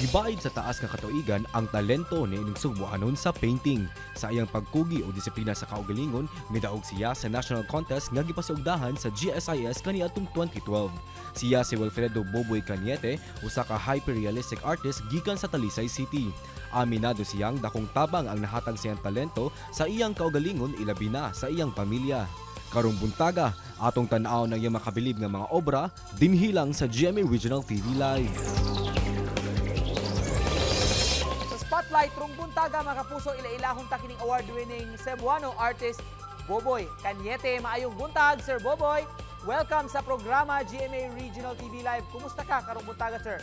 Gibaid sa taas nga katuigan ang talento ni ining Sugboanon sa painting. Sa iyang pagkugi o disiplina sa kaugalingon, midaog siya sa national contest nga gipasugdahan sa GSIS kaniadtong 2012. Siya si Wilfredo Boboy Cañete, usa ka hyper-realistic artist gikan sa Talisay City. Aminado siyang dakong tabang ang nahatag siyang talento sa iyang kaugalingon, ilabi na sa iyang pamilya. Karong buntaga, atong tan-aw ng iyang makabilib nga mga obra dinhi lang sa GMA Regional TV Live. Sa Spotlight, rong buntaga, mga kapuso, ila-ilahon ta kining award-winning Cebuano artist Boboy Cañete. Maayong buntag, Sir Boboy. Welcome sa programa GMA Regional TV Live. Kumusta ka karong buntaga, sir?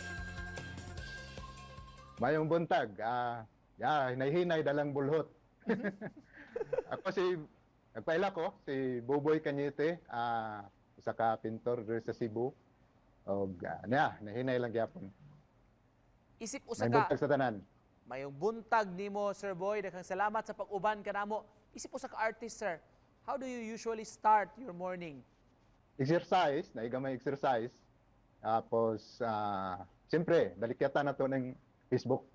Mayong buntag. Yeah, hinay-hinay dalang bulhot. Ako si nagpaila ko si Boboy Cañete, usa ka pintor diri sa Cebu. Og niya, nahinay lang gyapon. Isip usa Mayong ka buntag sa tanan. Mayong buntag nimo, Sir Boy. Daghang salamat sa pag-uban kanamo. Isip usa ka artist, sir, how do you usually start your morning? Exercise, naigamay exercise. Tapos siyempre, balikyatan na to ng Facebook.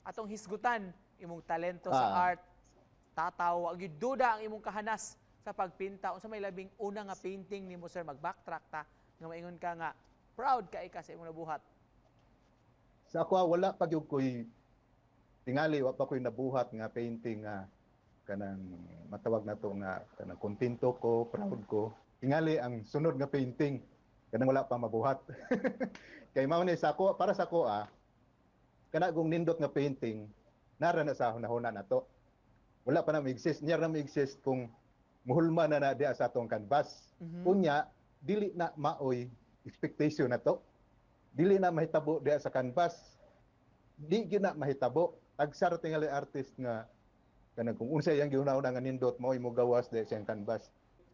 Atong hisgutan imong talento sa art. Tataw, wa gyud duda ang imong kahanas sa pagpinta. Unsa may labing una nga painting nimo, sir, mag-backtrack ta, nga maingon ka nga proud kay ka sa imong nabuhat? Sa ako, wala pa gyud ko'y tingali, wa pa ko'y nabuhat nga painting nga kanang matawag na to nga kanang kontento ko, proud ko. Tingali ang sunod nga painting kanang wala pa mabuhat. Kay mao ni sa ako, para sa ako, kana kung nindot nga painting nara na sa hunahuna na to. Wala pa na exist, niya ra exist kung muhulma na na diha sa atong canvas. Unya dili na maoy expectation na to. Dili na mahitabo diha sa canvas. Di gyud na mahitabo. Tagsar tingali artist nga kanang kung unsa iyang gihuna-huna nga nindot mao imo gawas diha siyang canvas.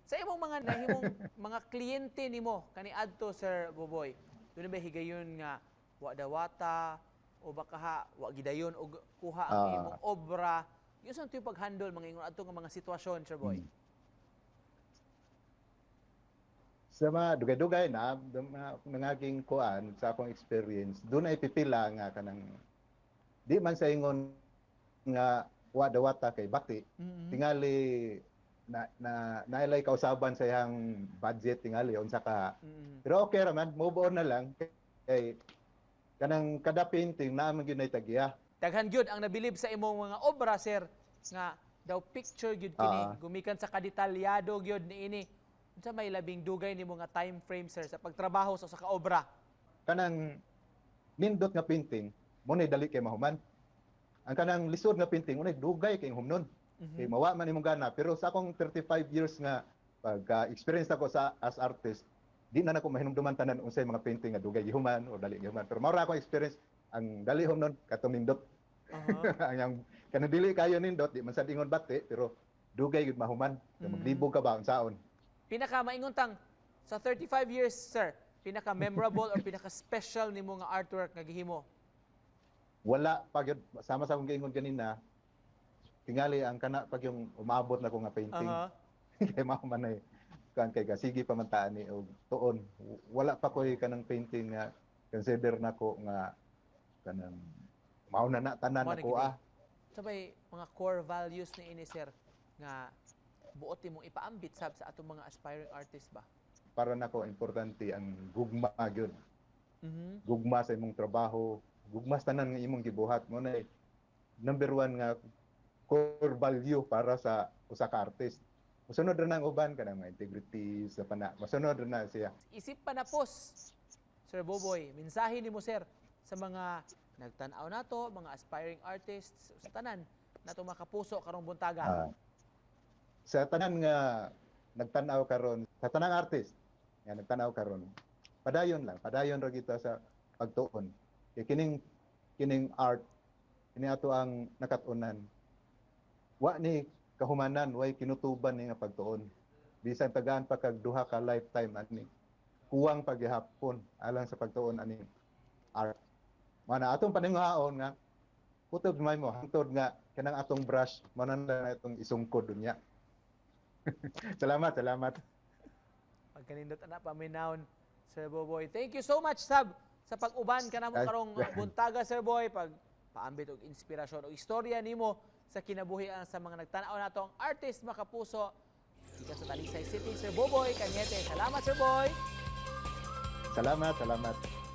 Sa imong mga nahimong mga kliyente nimo kaniadto, Sir Boboy, duna ba higayon nga wa dawata o baka ha, wa gidayon og kuha ang imong obra? Yun sa tuyo pag-handle mga ingon adto nga mga sitwasyon, Sir Boy? Sa mga dugay-dugay na mga nangaging kuan sa akong experience, doon ay pipila nga kanang di man sa ingon nga wa dawata kay bati. Tingali na na nailay kausaban sa iyang budget, tingali unsa ka. Pero okay ra man, move on na lang kay kanang kada painting naa man gyud nay tagiya. Daghan gyud ang nabilib sa imong mga obra, sir, nga daw picture gyud kini gumikan sa kadetalyado gyud niini. Unsa may labing dugay nimo nga time frame, sir, sa pagtrabaho sa usa ka obra? Kanang nindot nga painting mo nay dali kay mahuman. Ang kanang lisod nga painting mo nay dugay kay humnon. Kay mawa man imong gana, pero sa akong 35 years nga pagka experience ako sa as artist, di na nako mahinumduman tanan unsay mga painting nga dugay gihuman o dali gihuman. Pero mao ra akong experience, ang dali humnon katong nindot. Ang yang kanang dili kayo nindot, di man sad ingon bati, pero dugay gyud mahuman. Maglibog ka ba unsaon. Pinaka maingon tang sa 35 years, sir, pinaka memorable or pinaka special nimo nga artwork nga gihimo? Wala pa gyud, sama sa akong giingon ganina, tingali ang kana pag yung umabot na ko nga painting. Kay mao man ay kan kay sige pa man ta ani og tuon. Wala pa koy kanang painting nga consider nako nga kanang mao na na tanan Mao na nako gid eh. ah. Sabay mga core values ni ini, sir, nga buot imong ipaambit sab sa atong mga aspiring artist ba? Para nako importante ang gugma gyud. Gugma sa imong trabaho, gugma sa tanan nga imong gibuhat mo na number one nga core value para sa usa ka artist. Mosunod ra na ang uban, kanang mga integrity sa pana. Mosunod ra na siya. Isip panapos, Sir Boboy, mensahe nimo, sir, sa mga nagtan-aw nato, mga aspiring artists, sa tanan nato mga kapuso karong buntaga. Sa tanan nga nagtan-aw karon, sa tanang artist nga nagtan-aw karon, padayon lang, padayon ra kita sa pagtuon. Kay kining kining art, kini ato ang nakat-unan. Wa ni kahumanan, way kinutuban ni nga pagtuon. Bisan tagaan pa kag duha ka lifetime ani, kuwang paghihapon alang sa pagtuon ani art. Mana atong paningaon nga kutob may mo hangtod nga kanang atong brush mo na na itong isungkod unya. Salamat, salamat. Pagkanindot ana paminawon, Sir Boboy. Thank you so much sab Sa pag-uban kanamo Ay. karong buntaga, Sir Boy, pag paambit og inspirasyon o istorya nimo sa kinabuhi ang sa mga nagtan-aw nato, ang artist makapuso gikan sa Talisay City, Sir Boboy Cañete. Salamat, Sir Boy. Salamat, salamat.